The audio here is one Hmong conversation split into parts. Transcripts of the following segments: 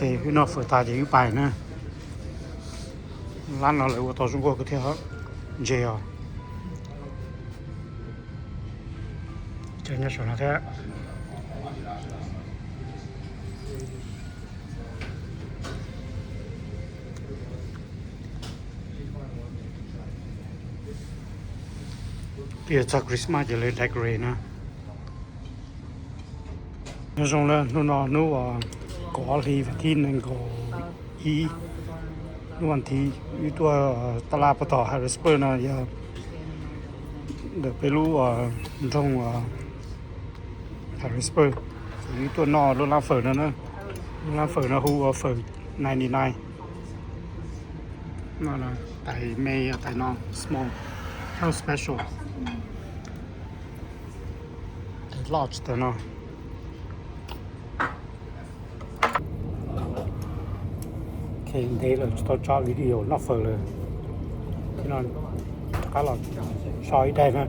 Wb noj fawm tas ces wb pais na. Lab no lawv ua tau zoo nkauj kawg thiab, ntse os. Cov nyob saum no thiab. Twb yog txog Christmas ces lawv decorate na. Nyob zoo na, hnub no hnub kaum ob hli vas thib nees nkaum ib, hnub vas thiv, wb tuaj taj laj puag tom Harrisburg no yog ntawm peb lub nroog Harrisburg. Wb tuaj noj lub lab fawm no na, lub lab fawm no hu ua fawm ninety nine. Tais me, tais no small, health special. Tais large tais no. Ntev lawm tsis tau tso video noj fawm lawm, thiab no rov qab los so ib daig na.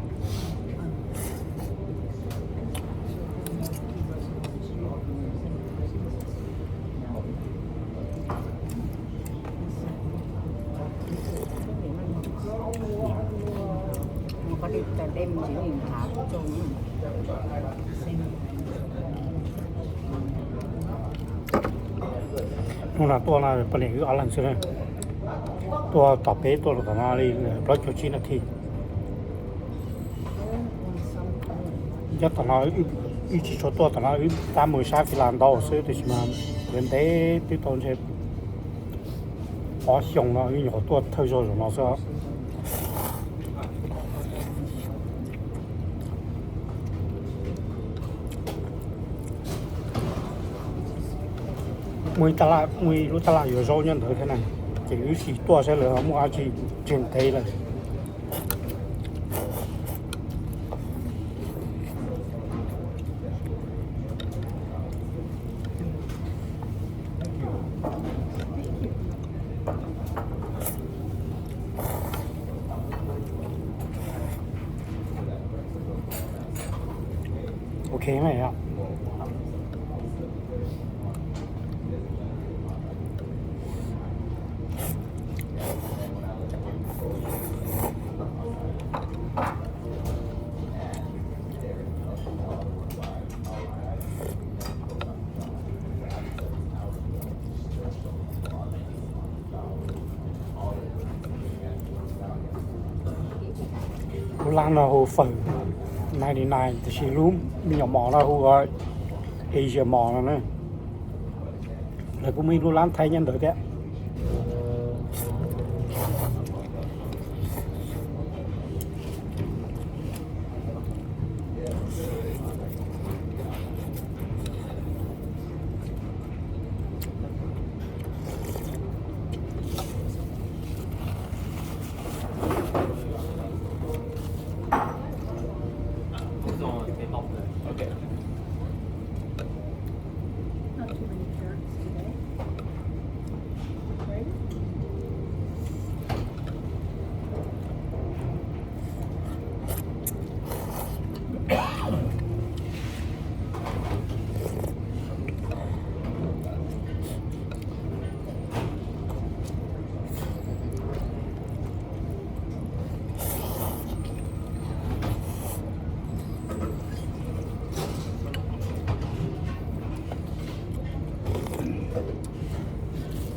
Hnub no tuaj no poj niam wb ob leeg xwb na. Tuaj tom peb tuaj rau tom no li plaub caug tsib nas this. Nyob tom no wb tsis tshua tuaj, tom no wb tab mus sab Fila ntau xwb, tiam sis mas ntev ntev twb tau ntshe ob xyoos no wb nyuam qhuav tuaj thawj zaug zaum no xwb. Muaj ib lub taj laj yuav zaub nyob ntawd thiab na, ces wb sim tuaj saib lawv muaj dab tsi tseg ntev lawm. Ok, lub lab no hu fawm ninety nine, tiam sis lub me nyuam mos no hu ua Asia mos no na. Lawv kuj muaj ib lub lab Thaib nyob ntawd thiab.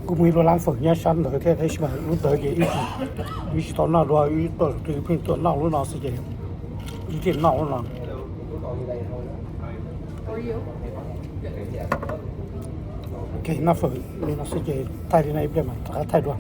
Kuj muaj ib lub lab fawm nyob sab ntawd thiab, tab sis mas lub ntawd ces wb tsis tau noj dua, wb tuaj pheej tuaj noj lub no xwb ces wb thiaj noj lub no. Ok, noj fawm li no xwb ces thaij li no ib pliag mas rov qab thaij dua.